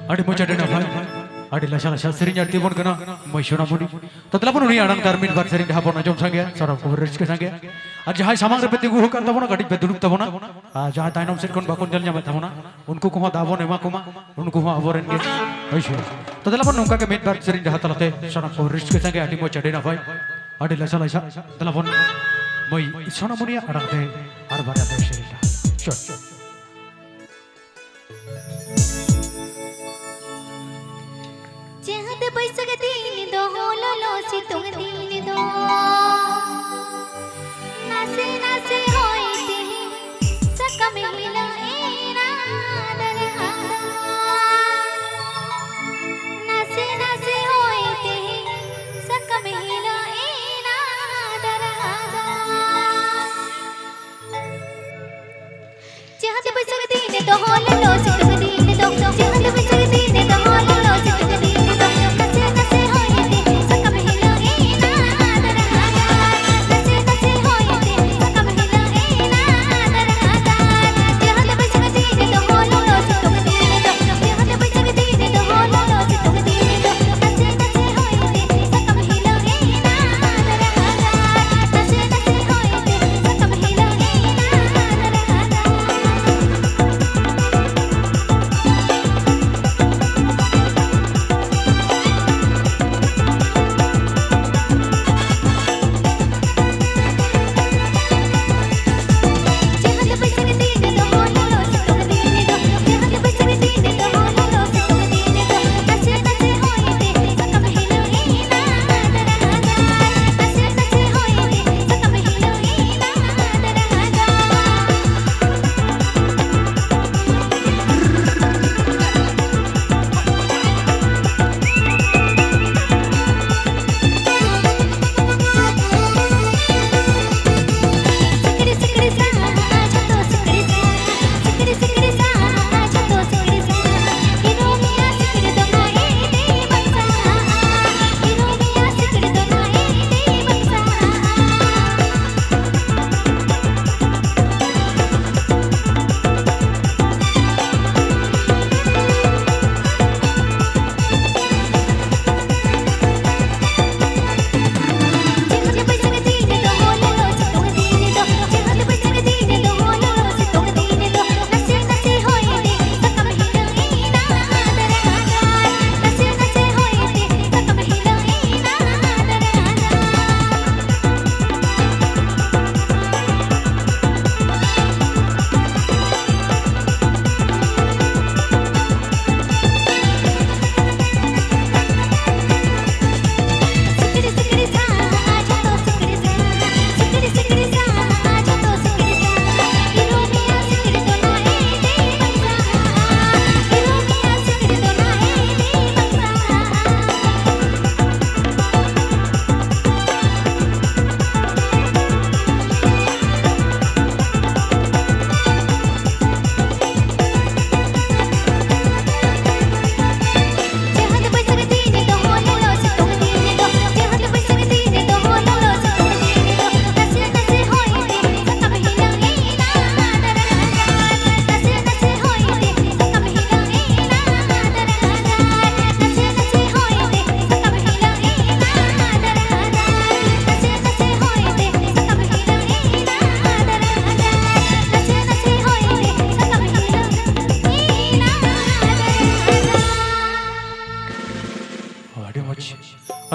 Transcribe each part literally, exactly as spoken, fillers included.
ᱟᱹᱰᱤ ᱢᱚᱡᱽ, ᱟᱹᱰᱤ ᱱᱟᱯᱟᱭ, ᱟᱹᱰᱤ ᱞᱟᱥᱟ ᱞᱟᱥᱟ ᱥᱮᱨᱮᱧ ᱟᱨ ᱛᱤᱸᱜᱩᱱ ᱠᱟᱱᱟ ᱢᱟᱹᱭ ᱥᱳᱱᱟᱢᱩᱱᱤ᱾ ᱛᱚ ᱫᱮᱞᱟ ᱵᱚᱱ ᱩᱱᱤᱭᱟᱜ ᱟᱲᱟᱝ ᱛᱮ ᱟᱨ ᱢᱤᱫ ᱵᱟᱨ ᱥᱮᱨᱮᱧ ᱰᱟᱦᱟ ᱵᱚᱱ ᱟᱸᱡᱚᱢ ᱥᱟᱸᱜᱮᱭᱟ, ᱥᱟᱱᱟᱢ ᱠᱚᱵᱚᱱ ᱨᱟᱹᱥᱠᱟᱹ ᱥᱟᱸᱜᱮᱭᱟ᱾ ᱟᱨ ᱡᱟᱦᱟᱸᱭ ᱥᱟᱢᱟᱝ ᱨᱮᱯᱮ ᱛᱤᱸᱜᱩ ᱟᱠᱟᱱ ᱛᱟᱵᱚᱱᱟ, ᱠᱟᱹᱴᱤᱡ ᱯᱮ ᱫᱩᱲᱩᱵ ᱛᱟᱵᱚᱱᱟ᱾ ᱟᱨ ᱡᱟᱦᱟᱸᱭ ᱛᱟᱭᱱᱚᱢ ᱥᱮᱫ ᱠᱷᱚᱱ ᱵᱟᱠᱚ ᱧᱮᱞ ᱧᱟᱢᱮᱫ ᱛᱟᱵᱚᱱᱟ, ᱩᱱᱠᱩ ᱠᱚᱦᱚᱸ ᱫᱟᱣ ᱵᱚᱱ ᱮᱢᱟ ᱠᱚᱢᱟ, ᱩᱱᱠᱩ ᱦᱚᱸ ᱟᱵᱚᱨᱮᱱ ᱜᱮ᱾ ᱦᱳᱭ ᱥᱮ᱾ ᱛᱚ ᱫᱮᱞᱟ ᱵᱚᱱ ᱱᱚᱝᱠᱟ ᱜᱮ ᱢᱤᱫ ᱵᱟᱨ ᱥᱮᱨᱮᱧ ᱰᱟᱦᱟ ᱛᱟᱞᱟᱛᱮ ᱥᱟᱱᱟᱢ ᱠᱚ ᱨᱟᱹᱥᱠᱟᱹ ᱥᱟᱸᱜᱮ, ᱟᱹᱰᱤ ᱢᱚᱡᱽ, ᱟᱹᱰᱤ ᱱᱟᱯᱟᱭ, ᱟᱹᱰᱤ ᱞᱟᱥᱟ ᱞᱟᱥᱟ᱾ ᱫᱮᱞᱟ ᱵᱚᱱ ᱢᱟᱹᱭ ᱥᱳᱱᱟᱢᱩᱱᱤᱭᱟᱜ ᱟᱲᱟᱝ ᱛᱮ ᱟᱨ ᱵᱟᱨᱭᱟ ᱯᱮ ᱥᱮᱨᱮᱧ ᱰᱟᱦᱟ᱾ ᱪᱚᱞ᱾ ᱪᱟᱹᱛ ᱵᱟᱹᱭᱥᱟᱹᱠᱷ ᱫᱤᱱ ᱫᱚ ᱞᱚᱞᱚ ᱥᱤᱛᱩᱝ ᱫᱤᱱ ᱫᱚ ᱱᱟᱥᱮ ᱱᱟᱥᱮ ᱦᱚᱭ ᱛᱮ ᱥᱟᱠᱟᱢ ᱦᱤᱞᱟᱹᱜ ᱮᱱᱟ ᱫᱟᱨᱦᱟ᱾ ᱱᱟᱥᱮ ᱱᱟᱥᱮ ᱦᱚᱭ ᱛᱮ ᱥᱟᱠᱟᱢ ᱦᱤᱞᱟᱹᱜ ᱮᱱᱟ ᱫᱟᱨᱦᱟ᱾ ᱪᱟᱹᱛ ᱵᱟᱹᱭᱥᱟᱹᱠᱷ ᱫᱤᱱ ᱫᱚ ᱞᱚᱞᱚ ᱥᱤᱛᱩᱝ ᱫᱤᱱ ᱫᱚ, ᱪᱟᱹᱛ ᱵᱟᱹᱭᱥᱟᱹᱠᱷ ᱫᱤᱱ ᱫᱚ ᱞᱚᱞᱚ ᱥᱤᱛᱩᱝ ᱫᱤᱱ ᱫᱚ, ᱱᱟᱥᱮ ᱱᱟᱥᱮ ᱦᱚᱭ ᱛᱮ ᱥᱟᱠᱟᱢ ᱦᱤᱞᱟᱹᱜ ᱮᱱᱟ ᱫᱟᱨᱦᱟ᱾ ᱱᱟᱥᱮ ᱱᱟᱥᱮ ᱦᱚᱭ ᱛᱮ ᱥᱟᱠᱟᱢ ᱦᱤᱞᱟᱹᱜ ᱮᱱᱟ ᱫᱟᱨᱦᱟ᱾ ᱪᱟᱹᱛ ᱵᱟᱹᱭᱥᱟᱹᱠᱷ ᱫᱤᱱ ᱫᱚ ᱞᱚᱞᱚ ᱥᱤᱛᱩᱝ ᱫᱤᱱ ᱫᱚ, ᱪᱟᱹᱛ ᱵᱟᱹᱭᱥᱟᱹᱠᱷ ᱫᱤᱱ ᱫᱚ ᱞᱚᱞᱚ ᱥᱤᱛᱩᱝ ᱫᱤᱱ ᱫᱚ, ᱱᱟᱥᱮ ᱱᱟᱥᱮ ᱦᱚᱭ ᱛᱮ ᱥᱟᱠᱟᱢ ᱦᱤᱞᱟᱹᱜ ᱮᱱᱟ ᱫᱟᱨᱦᱟ᱾ ᱱᱟᱥᱮ ᱱᱟᱥᱮ ᱦᱚᱭ ᱛᱮ ᱥᱟᱠᱟᱢ ᱦᱤᱞᱟᱹᱜ ᱮᱱᱟ ᱫᱟᱨᱦᱟ᱾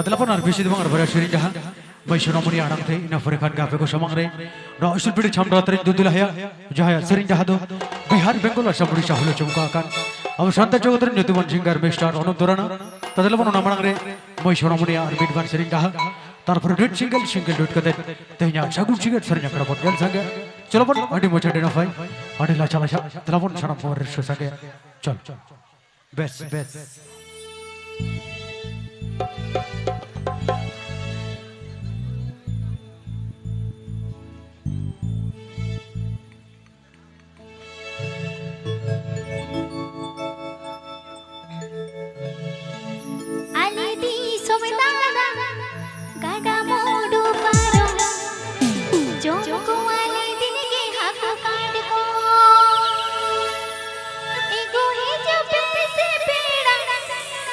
ᱢᱚᱛᱞᱚᱵ ᱟᱨ ᱵᱮᱥᱤ ᱫᱚ ᱵᱟᱝ, ᱟᱨ ᱵᱟᱨᱭᱟ ᱥᱮᱨᱮᱧ ᱨᱟᱦᱟ ᱢᱟᱹᱭ ᱥᱳᱱᱟᱢᱚᱱᱤ ᱟᱲᱟᱝ ᱛᱮ, ᱤᱱᱟᱹ ᱯᱚᱨᱮ ᱠᱷᱟᱱ ᱜᱮ ᱟᱯᱮ ᱠᱚ ᱥᱟᱢᱟᱝ ᱨᱮ ᱱᱚᱣᱟ ᱩᱥᱩᱞ ᱯᱤᱲᱦᱤ ᱪᱷᱟᱢᱰᱟ ᱛᱮᱨᱮᱧ ᱫᱩᱫᱩᱞ ᱟᱭᱟ, ᱡᱟᱦᱟᱸᱭᱟᱜ ᱥᱮᱨᱮᱧ ᱨᱟᱦᱟ ᱫᱚ ᱵᱤᱦᱟᱨ, ᱵᱮᱝᱜᱚᱞ ᱟᱨ ᱥᱟᱢᱩᱨᱤ ᱥᱟᱦᱩᱞ ᱦᱚᱪᱚ ᱟᱠᱟᱱ ᱟᱵᱚ ᱥᱟᱱᱛᱟᱲ ᱡᱚᱜᱚᱛ ᱨᱮᱱ ᱧᱩᱛᱩᱢᱟᱱ ᱥᱤᱝᱜᱟᱨ ᱢᱤᱥᱴᱟᱨ ᱚᱱᱚᱱᱛ ᱫᱚᱨᱟᱱᱟ᱾ ᱛᱟᱦᱞᱮ ᱵᱚᱱ ᱚᱱᱟ ᱢᱟᱲᱟᱝ ᱨᱮ ᱢᱟᱹᱭ ᱥᱳᱱᱟᱢᱚᱱᱤᱭᱟᱜ ᱟᱨ ᱢᱤᱫ ᱵᱟᱨ ᱥᱮᱨᱮᱧ ᱨᱟᱦᱟ, ᱛᱟᱨᱯᱚᱨᱮ ᱰᱩᱭᱮᱴ ᱥᱤᱝᱜᱮᱞ, ᱥᱤᱝᱜᱮᱞ ᱰᱩᱭᱮᱴ ᱠᱟᱛᱮ ᱛᱮᱦᱮᱧᱟᱜ ᱥᱟᱹᱜᱩᱱ ᱥᱤᱸᱜᱟᱹᱲ ᱥᱮᱨᱮᱧ ᱟᱠᱷᱲᱟ ᱵᱚᱱ ᱧᱮᱞ ᱥᱟᱸᱜᱮ᱾ ᱪᱚᱞᱚ ᱵᱚᱱ, ᱟᱹᱰᱤ ᱢᱚᱡᱽ, ᱟᱹᱰᱤ ᱱᱟᱯᱟᱭ, ᱟᱹᱰᱤ ᱞᱟᱪᱷᱟ ᱞᱟᱪᱷᱟ᱾ ᱫᱮᱞᱟ ᱵᱚᱱ ᱥᱟᱱᱟᱢ ᱠᱚ ᱨᱟᱹᱥᱠᱟᱹ ᱥᱟᱸᱜᱮ᱾ ᱪᱚᱞ᱾ ᱵᱮᱥ, ᱵᱮᱥ᱾ ᱟᱞᱮ ᱫᱤᱥᱚᱢ ᱫᱟᱬᱟᱱ ᱜᱟᱰᱟ ᱢᱩᱰᱩ ᱯᱟᱨᱚᱢ, ᱡᱚᱢ ᱠᱚᱣᱟᱞᱮ ᱫᱤᱱ ᱜᱮ ᱦᱟᱹᱠᱩ ᱠᱟᱴᱠᱚᱢ᱾ ᱮᱜᱳ ᱦᱤᱡᱩᱜ ᱯᱮ ᱥᱮ ᱯᱮᱲᱟ,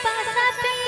ᱵᱟᱥᱟ ᱯᱮ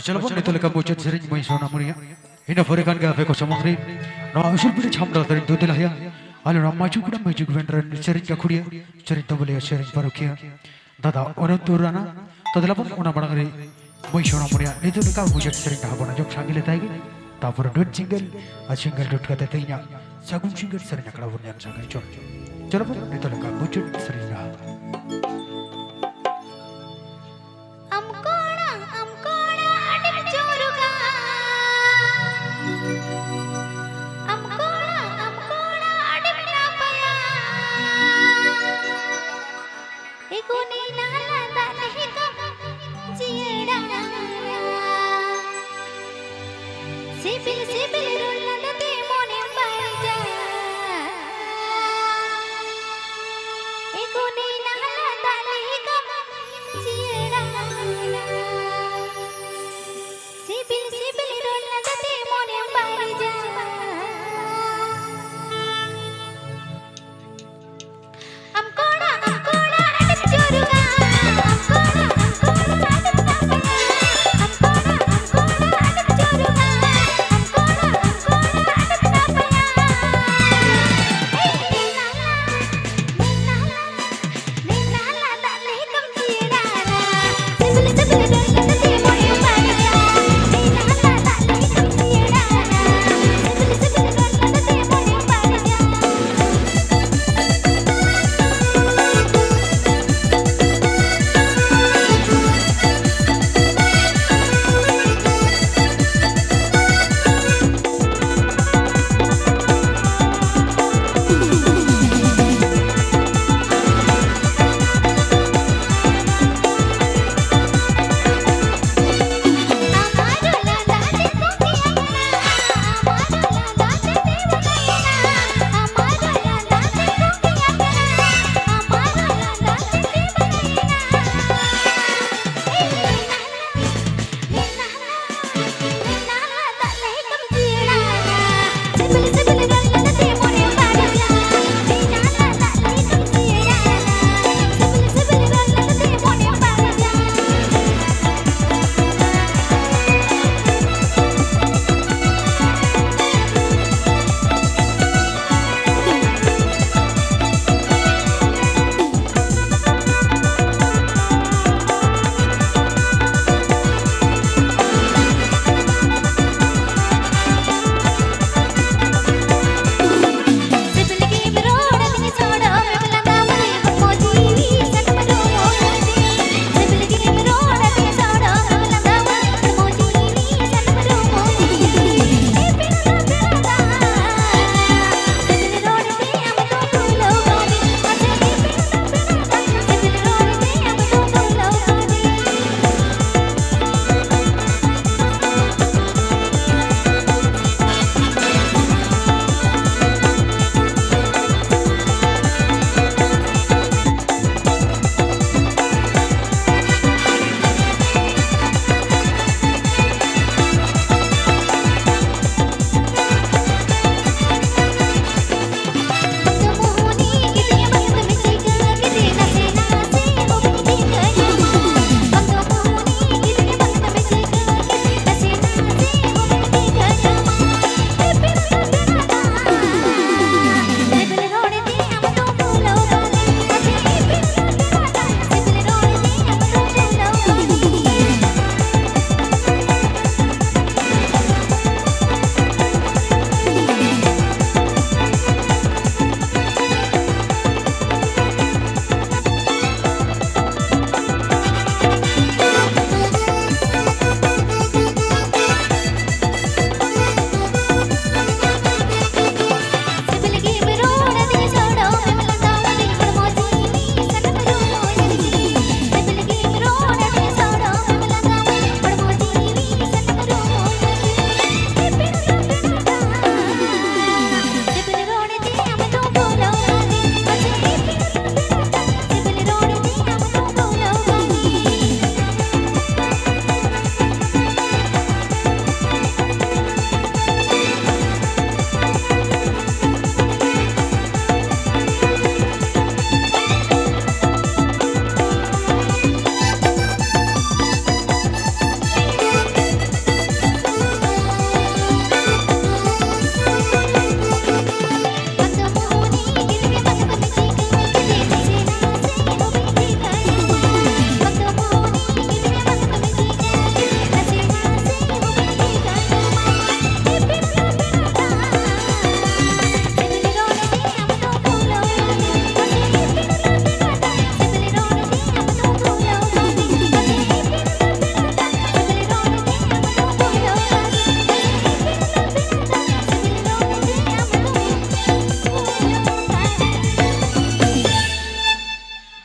ᱪᱚᱞᱚ ᱵᱚᱱ ᱱᱤᱛᱚᱜ ᱞᱮᱠᱟ ᱢᱩᱪᱟᱹᱫ ᱥᱮᱨᱮᱧ ᱢᱟᱹᱭ ᱥᱚᱱᱟ ᱢᱩᱨᱤᱭᱟ᱾ ᱤᱱᱟᱹ ᱯᱚᱨᱮ ᱠᱷᱟᱱ ᱜᱮ ᱟᱯᱮ ᱠᱚ ᱥᱟᱢᱟᱝ ᱨᱮ ᱱᱚᱣᱟ ᱩᱥᱩᱞ ᱯᱤᱲ ᱪᱷᱟᱢᱰᱟ ᱥᱮᱨᱮᱧ ᱫᱚ ᱛᱮᱞᱟᱦᱤᱭᱟ᱾ ᱟᱞᱮ ᱱᱚᱣᱟ ᱢᱟᱹᱡᱷᱤ ᱜᱩᱰᱟᱹ ᱢᱟᱹᱡᱷᱤ ᱜᱩᱵᱮᱱ ᱨᱮᱱ ᱥᱮᱨᱮᱧ ᱜᱟᱹᱠᱷᱩᱲᱤᱭᱟᱹ, ᱥᱮᱨᱮᱧ ᱛᱚᱵᱚᱞᱤᱭᱟᱹ, ᱥᱮᱨᱮᱧ ᱯᱟᱹᱨᱩᱠᱷᱤᱭᱟᱹ ᱫᱟᱫᱟ ᱚᱱᱚᱱᱛᱚ ᱨᱟᱱᱟ᱾ ᱛᱚ ᱫᱮᱞᱟ ᱵᱚᱱ ᱚᱱᱟ ᱢᱟᱲᱟᱝ ᱨᱮ ᱢᱟᱹᱭ ᱥᱚᱱᱟ ᱢᱩᱨᱤᱭᱟ ᱱᱤᱛᱚᱜ ᱞᱮᱠᱟ ᱢᱩᱪᱟᱹᱫ ᱥᱮᱨᱮᱧ ᱰᱟᱦᱟᱨ ᱵᱚᱱ ᱟᱸᱡᱚᱢ ᱥᱟᱸᱜᱮ ᱞᱮᱛᱟᱭ ᱜᱮ᱾ ᱛᱟᱯᱚᱨᱮ ᱰᱩᱭᱮᱴ ᱥᱤᱝᱜᱮᱞ ᱟᱨ ᱥᱤᱝᱜᱮᱞ ᱰᱩᱭᱮᱴ ᱠᱟᱛᱮ ᱛᱮᱦᱮᱧᱟᱜ ᱥᱟᱹᱜᱩᱱ ᱥᱤᱝᱜᱮᱞ ᱥᱮᱨᱮᱧ ᱟᱠᱷᱲᱟ ᱵᱚᱱ ᱧᱮᱞ ᱥᱟᱸᱜᱮ ᱦᱚᱪᱚ᱾ ᱪᱚᱞᱚ ᱵᱚᱱ ᱱᱤᱛᱚᱜ ᱞᱮᱠᱟ ᱢᱩᱪᱟᱹᱫ ᱥᱮᱨᱮᱧ ᱰᱟᱦᱟᱨ᱾ ᱟᱢ ᱠᱚᱲᱟ, ᱟᱢ ᱠᱚᱲᱟ ᱟᱹᱰᱤᱢ ᱡᱳᱨ ᱜᱟ᱾ ᱟᱢ ᱠᱚᱲᱟ, ᱟᱢ ᱠᱚᱲᱟ ᱟᱹᱰᱤᱢ ᱱᱟᱯᱟᱭᱟ᱾ ᱮ ᱜᱩᱱᱤ ᱱᱟᱞᱟ ᱫᱟᱜ ᱞᱮᱠᱟ ᱡᱤᱭᱟᱹᱲᱟ᱾ ᱥᱤᱵᱤᱞ ᱥᱤᱵᱤᱞ ᱨᱚᱲ ᱞᱟᱸᱫᱟ ᱛᱮ ᱢᱚᱱᱮᱢ ᱵᱟᱹᱲᱤᱡᱟ᱾ ᱮ ᱜᱩᱱᱤ ᱱᱟᱞᱟ ᱫᱟᱜ ᱞᱮᱠᱟ ᱡᱤᱭᱟᱹᱲᱟ᱾ ᱥᱤᱵᱤᱞ ᱥᱤᱵᱤᱞ ᱨᱚᱲ ᱞᱟᱸᱫᱟ ᱛᱮ ᱢᱚᱱᱮᱢ ᱵᱟᱹᱲᱤᱡᱟ᱾ ᱟᱢ ᱠᱚᱲᱟ, ᱟᱢ ᱠᱚᱲᱟ ᱟᱹᱰᱤᱢ ᱡᱳᱨᱩᱜᱟ᱾ ᱟᱢ ᱠᱚᱲᱟ, ᱟᱢ ᱠᱚᱲᱟ ᱟᱹᱰᱤᱢ ᱱᱟᱯᱟᱭᱟ᱾ ᱟᱢ ᱠᱚᱲᱟ, ᱟᱢ ᱠᱚᱲᱟ ᱟᱹᱰᱤᱢ ᱡᱳᱨᱩᱜᱟ᱾ ᱟᱢ ᱠᱚᱲᱟ, ᱟᱢ ᱠᱚᱲᱟ ᱟᱹᱰᱤᱢ ᱱᱟᱯᱟᱭᱟ᱾ ᱮᱭ ᱢᱮᱱᱟᱞᱟ, ᱢᱮᱱᱟᱞᱟ, ᱢᱮᱱᱟᱞᱟ ᱫᱟᱜ ᱞᱮᱠᱟᱢ ᱡᱤᱭᱟᱹᱲᱟ᱾ ᱥᱤᱵᱤᱞ ᱥᱤᱵᱤᱞ ᱨᱚᱲ